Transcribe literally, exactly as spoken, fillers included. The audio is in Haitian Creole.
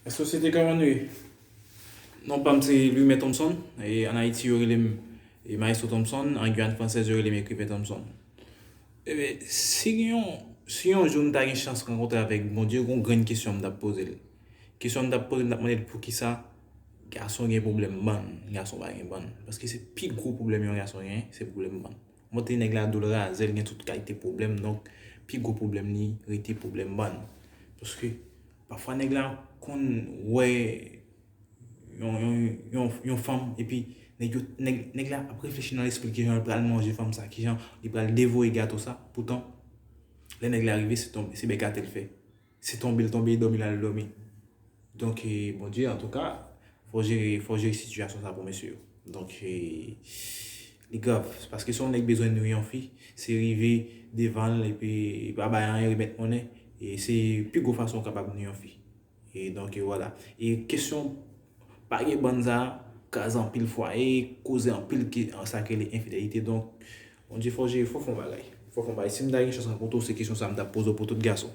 Sosyete, kòman nou ye? Non pa m se Louis Thompson. E, ann Ayiti, yo rele m, e, Maestro Thompson. An Giyàn Fransèz, yo rele m Ekriven Thompson. Ebyen, si gen yon, si yon jou m ta gen chans rankontre avèk Bondye, gon grenn kesyon m t ap poze l. Kesyon m t ap poze l, m t ap mande l poukisa gason gen pwoblèm bann, gason pa gen bann. Paske se pi gwo pwoblèm yon gason gen, se pwoblèm bann. Montre nèg la do l razè, l gen tout kalite pwoblèm, donk pi gwo pwoblèm li rete pwoblèm bann. Paske pafwa nèg la konn wè yon, yon, yon, yon fanm, epi nèg, yo, nèg, nèg la ap reflechi nan lespri kijan l pral manje fanm sa, kijan li pral devoye gato sa. Poutan, lè nèg la rive, se tonbe, se bèk atè l fè. Se tonbe l tonbe, dòmi l al dòmi. Donk, e, Bondye, antouka, fò jere, fò jere sitiyasyon sa pou mesye yo. Donk, e, li grav. Paske si yon nèg bezwen nwi yon fi, se rive devan l epi pa bay anyen, remèt monnen. E se pi gwo fason w kapab nwi yon fi. E donk, e vwala. E kesyon pa gen bann sa, kraze anpil fwaye, koze anpil ke, sa ke le enfidelite. Donk, Bondye, fò jere, fò fè yon bagay. Fò fè yon bagay. Si m ta gen chans rankontre w, se kesyon sa m t ap poze w pou tout gason.